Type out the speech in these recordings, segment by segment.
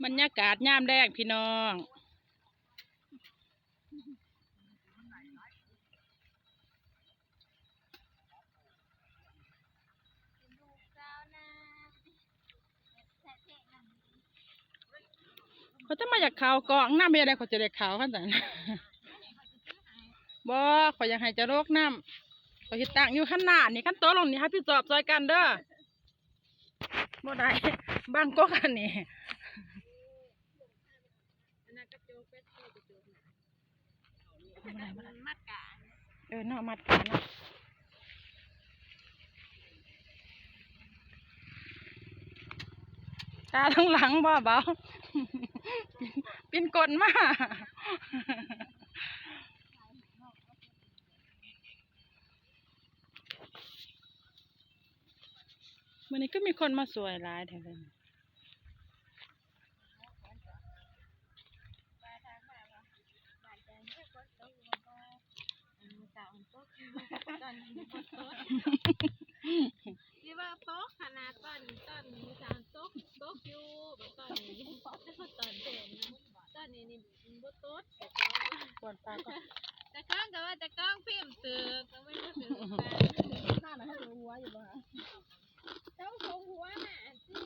ບັນຍາກາດຍາມແລງພີ່ນ້ອງ. ຂ້ອຍຈະມາຢາກເຂົ້າກ້ອງນຳ ເຮັດໃດຂ້ອຍຈະໄດ້ເຂົ້າຄັນຊັ້ນ. ບໍ່ ຂ້ອຍຢາກໃຫ້ເຈົ້າຫຼົກນຳ. ຂ້ອຍຊິຕັ້ງຢູ່ຄັນໜ້ານີ້ ຄັນຕົກລົງນີ້ຮັບຜິດຊອບຊ່ອຍກັນເດີ. ບໍ່ໄດ້ ບັງກົກອັນນີ້. ອັນນັ້ນກະຈົກແບບນີ້ ກະຈົກ ມັດກາ ເອີເນາະ ມັດກາເນາະ. ກາທາງຫຼັງບໍ່ເບົາ ປິ່ນກົ້ນມາ. ມື້ນີ້ຄືມີຄົນມາຊ່ວຍຫຼາຍແທ້ເລີຍ. ຊິວ່າຕົກຂະໜາດຕອນ ຕອນມື້ເຊົ້າຕົກ ຕົກຢູ່ ບັດຕອນນີ້ ຕອນແດດນະ ຕອນນີ້ນີ້ບໍ່ຕົກ. ກ່ອນປາກ່ອນ ເຈົ້າຂອງກະວ່າເຈົ້າຂອງພິມຖືກ ກະແມ່ນບໍ່ຖືກ ໜ້ານະໃຫ້ຫົວຢູ່ບໍ່ຫະ? ເຈົ້າສົ່ງຫົວມາອັນຊີ້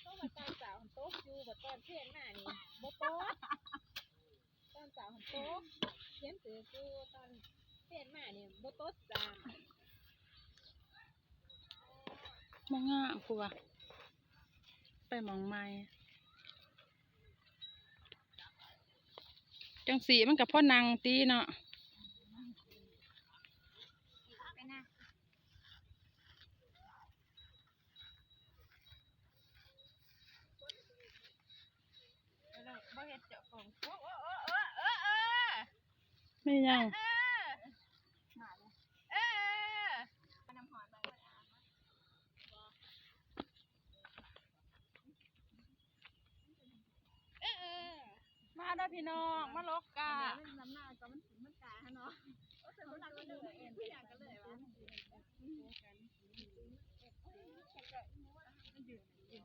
ເພາະວ່າຕອນເຊົ້າຕົກຢູ່ ບັດຕອນເພນມານີ້ບໍ່ຕົກ. ຕອນເຊົ້າຕົກ ຂຽນຖືກຢູ່ ຕອນເພນມານີ້ບໍ່ຕົກຊ້ຳ. ບໍ່ງາມ ຜູ້ວ່າ ໄປໝ່ອງໃໝ່ ຈັ່ງຊີ້ມັນກະພໍນັ່ງຕິເນາະ. ບໍ່ເຮັດເຈົ້າຂອງ ໂອ້ ໂອ້ ໂອ້ ເອີ ເອີ ເອີ ເອີ ແມ່ນຫຍັງ? ເອີ ເອີ ເອີ ເອີ ເອີ ເອີ ມາເດີພີ່ນ້ອງ ມາຫຼົກກາ ນ້ຳໜ້າກໍມັນ ມັນກາຫັ້ນເນາະ. ໂອ້ ແຕ່ວ່າມັນກໍຢູ່ໃນ ຄືຫຍັງກັນເລີຍວ່າ ມັນຢືນ ມັນຢືນ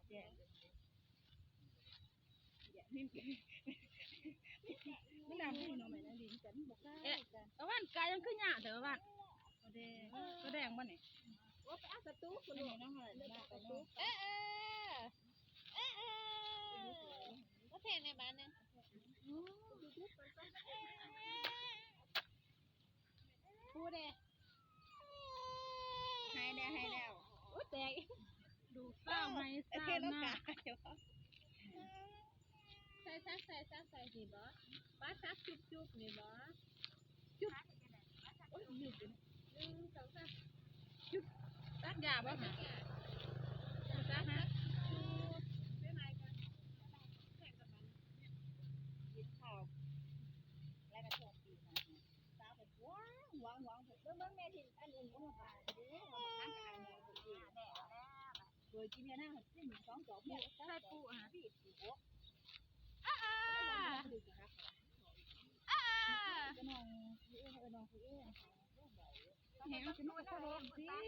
ແຈ້ງ ມັນດຳຢູ່ເນາະ ແມ່ນດິນກັນ ມັນບໍ່ກ້າ ເອະ ກັນ ຕາວັນກາຍັງຄືຍາວແທ້ ຕາວັນ ໂຕແດງ ໂຕແດງບໍ່ນີ້? ໂອ້ ໄປເອົາສະຕູພຸ້ນ ເອີ ເອີ ເອີ ເອີ ເອີ ບໍ່ແພງໃນບ້ານນະ ຜູ້ເດ ໃຫ້ແລ້ວ ໃຫ້ແລ້ວ ໂອ້ ແຕກ ລູກສາວໃຫ້ສາວນາ ໃສ່ຊັກ ໃສ່ຊັກ ໃສ່ນີ້ບໍ່ ປາຊັກຈຸບໆ ນີ້ບໍ່ ຈຸບ ໂອ້ຍ ໜຶ່ງ ສອງ ສາມ ຈຸບ ຕັດຢາບໍ່ ຕັດຢາ ສາວເພິ່ນຫວງ ຫວງ ຫວງ ເບິ່ງ ເບິ່ງແມ່ຖິ້ມອັນອື່ນບໍ່ມາບາດເດ້ ເອົາມາຄັນກັນເອົາແນ່ ໂດຍທີ່ແມ່ນາງກິນສອງດອກ ໃສ່ປູຫາ ອາ ອາ ອາ ອາ ແຮງຊິມາຂະໂດດຊິ ມາ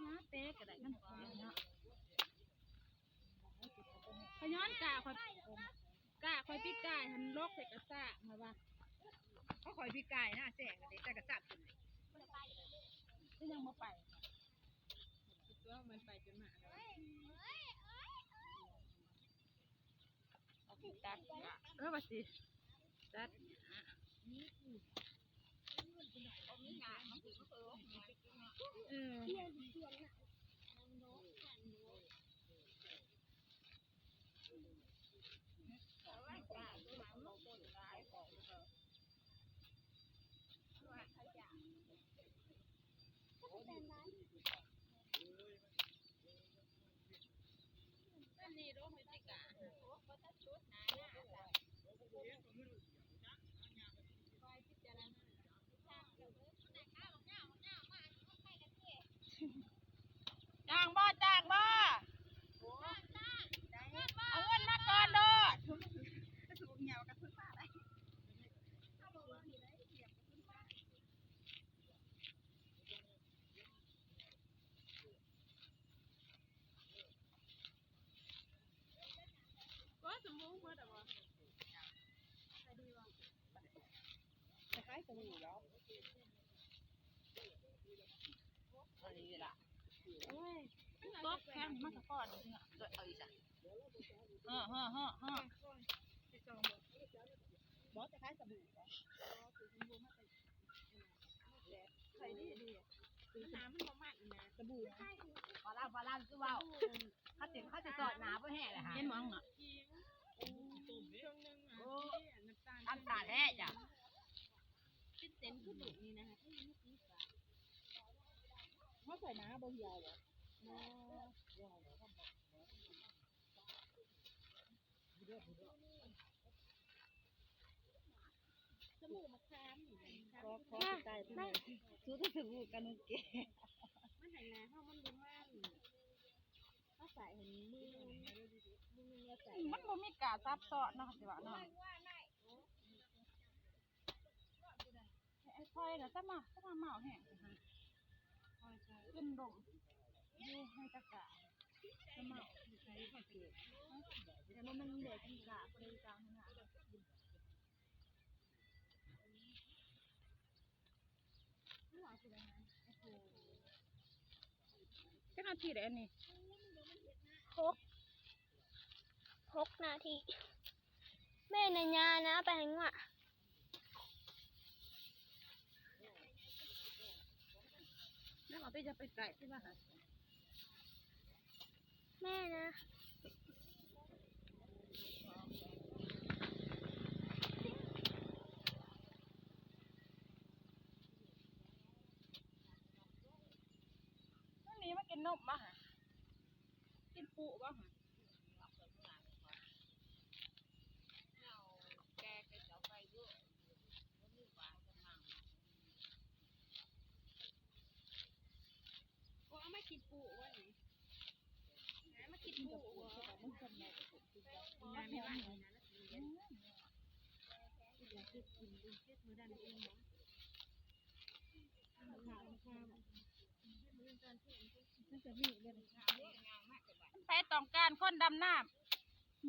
ຫາແຕະກະໄດ້ ມັນເປັນເນາະ. ຂະຍ້ອນກະຂ້ອຍ ກະຂ້ອຍປີກາຍຫັ້ນ ຫຼົກໃສ່ກະສາບ ມາວ່າ ເອົາຂ້ອຍປີກາຍນະ ແຊງກັນເດ້ ໃສ່ກະສາບກິນ ຄືຍັງບໍ່ໄປ ຕົວມັນໄປຈົນມາແລ້ວ ຕັດ ເອີ ວ່າຊິຕັດ ເອີ. ຈ້າງບໍ່ ຈ້າງບໍ່ ເອົາເງິນມາກ່ອນໂລດ. ເອົາເງິນມາ ເອົາເງິນມາ ເອົາເງິນມາ ເອົາເງິນມາ. ຕົກແຂງມາສະກ່ອນ ເອີ ເອີ ເອີ ເອີ ບໍ່ຈະຂາຍສະບູບໍ່? ໄຂ່ດີດີ ມັນຫາ ມັນບໍ່ມັນນະ ສະບູນະ ຝຣັ່ງ ຝຣັ່ງຄືເວົ້າ ເຂົາຊິ ເຂົາຊິສອດໜ້າບໍ່ແຮງແຫຼະ ເຫັນບໍ່ເນາະ ໂອ້ ນ້ຳຕານ ນ້ຳຕານແທ້ຈ້ະ ເປັນເສັ້ນຄືລູກນີ້ນະ ເຮົາໃສ່ໜ້າບໍ່ ເຫື່ອບໍ່? ບໍ່. ສະບູມະຂາມນີ້ ຂໍ ຂໍສະໄຕລ໌ເພິ່ນ ສູດສະບູກັນໂອເຄ ມັນໃຫ້ໜ້າເຮົາມັນບໍ່ມັນ ເຮົາໃສ່ໃຫ້ມືໜຶ່ງ ມືໜຶ່ງເຮົາໃສ່ ມັນບໍ່ມີກາຊັບຊ້ອນເນາະ ຊິວ່າເນາະ. ໄອ້ພອຍນະ ສະມາ ສະມາເມົາແຮງ ເປັນລົມຢູ່ໃນຕະກະ ສະເມົາ ແຕ່ວ່າມັນເຫຼືອກິນກາ ບໍ່ໄດ້ກາງນະ ຈັກນາທີແລ້ວອັນນີ້? ຫົກ ຫົກນາທີ. ແມ່ນນະ ຍ່ານະ ເອົາໄປໃຫ້ງົວ. ແລ້ວເອົາໄປ ຢ່າໄປໃກ້ ທີ່ວ່າ ແມ່ນະ. ມັນໜີມາກິນນົມບໍ່ຫະ? ກິນປູບໍ່ຫະ? ໂອ້ ເອົາມາກິນປູບໍ່ນີ້? ມາກິນປູບໍ່? ໃຜຕ້ອງການຄົນດຳນ້ຳ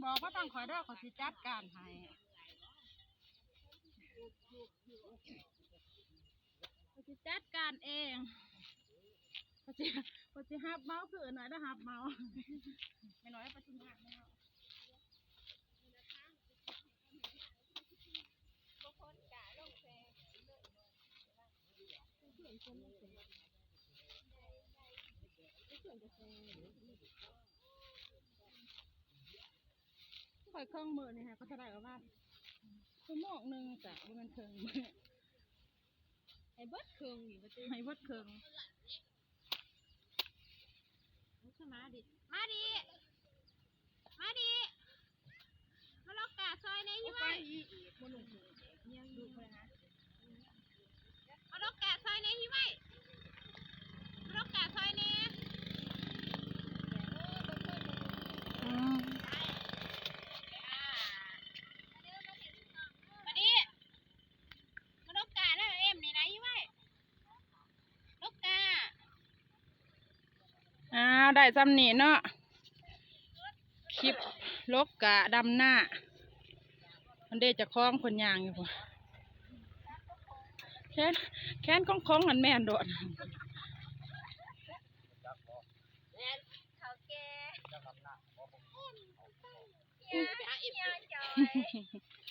ບອກມາທາງຂ້ອຍເດີ ຂ້ອຍຊິຈັດການໃຫ້ ຂ້ອຍຊິຈັດການເອງ ຂ້ອຍຊິ ຂ້ອຍຊິຮັບເໝົາ ຄືນ້ອຍລະຮັບເໝົາ ແມ່ນ້ອຍປະທຸມຮາກແມ່ນ້ອຍ. ຂ້ອຍເຄິ່ງມື້ນີ້ໃຫ້ເຂົາເທົ່າໃດກໍວ່າ ຊົ່ວໂມງໜຶ່ງກະບໍ່ແມ່ນເຄິ່ງມື້ ໃຫ້ເບິດເຄິ່ງນີ້ວ່າຕິ ໃຫ້ເບິດເຄິ່ງ. ມາດີ ມາດີ ມາດີ ມາລັອກກາຊ່ອຍແດ່ ຫິໄວ ມາລັອກກາຊ່ອຍແດ່ ຫິໄວ ມາລັອກກາຊ່ອຍແດ່ ອືມ ມາດີ ມາລັອກກາແລ້ວ ເອັມນີ້ນະ ຫິໄວ. ລົກກາ ອ້າວ ໄດ້ຊ່ຳນີ້ເນາະ ຄລິບລົກກາດຳນາ ອັນເດ ເຈົ້າຂອງເພິ່ນຍ່າງຢູ່ພຸ້ນ ແຂນ ແຂນຂອງໆ ຫັ້ນແມ່ນໂດດ ເຖົ້າແກ່ ເຮຍ ເຮຍຈອຍ.